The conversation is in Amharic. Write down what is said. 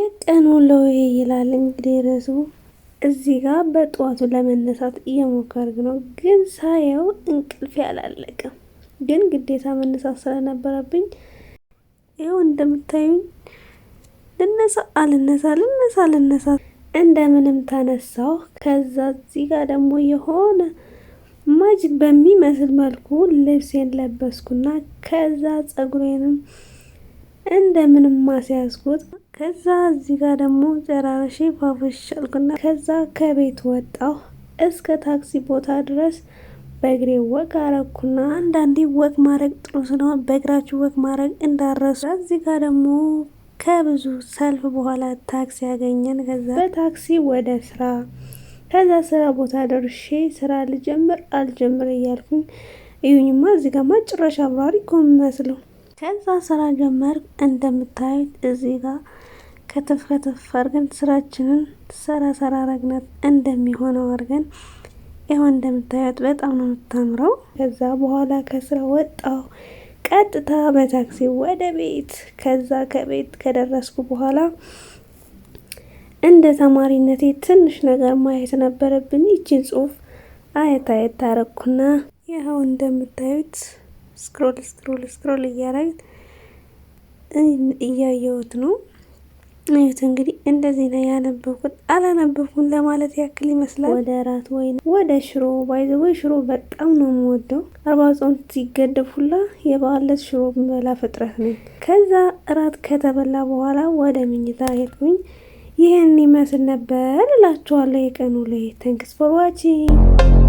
የቀን ውሎዬ ይላል እንግዲህ ርዕሱ። እዚህ ጋር በጠዋቱ ለመነሳት እየሞከርኩ ነው፣ ግን ሳየው እንቅልፌ አላለቀም። ግን ግዴታ መነሳት ስለነበረብኝ ይኸው እንደምታዩኝ ልነሳ አልነሳ፣ ልነሳ አልነሳ፣ እንደምንም ተነሳሁ። ከዛ እዚህ ጋር ደግሞ የሆነ magic በሚመስል መልኩ ልብሴን ለበስኩና ከዛ ጸጉሬንም እንደምንም ማስያዝኩት። ከዛ እዚህ ጋር ደግሞ ጨራርሼ ፏፈሽ አልኩና ከዛ ከቤት ወጣሁ። እስከ ታክሲ ቦታ ድረስ በእግሬ walk አረግኩና አንዳንዴ walk ማድረግ ጥሩ ስለሆነ በእግራችሁ walk ማድረግ እንዳትረሱ። እዚህ ጋር ደግሞ ከብዙ ሰልፍ በኋላ ታክሲ ያገኘን። ከዛ በታክሲ ወደ ስራ፣ ከዛ ስራ ቦታ ደርሼ ስራ ልጀምር አልጀምር እያልኩኝ፣ እዩኝማ እዚህ ጋማ ጭራሽ አብራሪ እኮ የሚመስለው። ከዛ ስራ ጀመር። እንደምታዩት እዚህ ጋር ከተፍ ከተፍ አድርገን ስራችንን ሰራ ሰራ አረግናት እንደሚሆነው አድርገን። ይኸው እንደምታዩት በጣም ነው የምታምረው። ከዛ በኋላ ከስራ ወጣሁ ቀጥታ በታክሲ ወደ ቤት። ከዛ ከቤት ከደረስኩ በኋላ እንደ ተማሪነቴ ትንሽ ነገር ማየት ነበረብኝ። ይችን ጽሁፍ አየት አየት አረግኩና ይኸው እንደምታዩት scroll scroll scroll እያረግን እያየሁት ነው። እዩት እንግዲህ እንደዚህ ነው ያነበብኩት። አላነበብኩም ለማለት ያክል ይመስላል። ወደ እራት ወይ ወደ ሽሮ። By the way ሽሮ በጣም ነው የምወደው። 40 ጾም ሲገደብ ሁላ የበዓል ዕለት ሽሮ በላ ፍጥረት ነኝ። ከዛ እራት ከተበላ በኋላ ወደ መኝታ ሄድኩኝ። ይህን ይመስል ነበር እላችኋለሁ የቀኑ ላይ። Thanks for watching.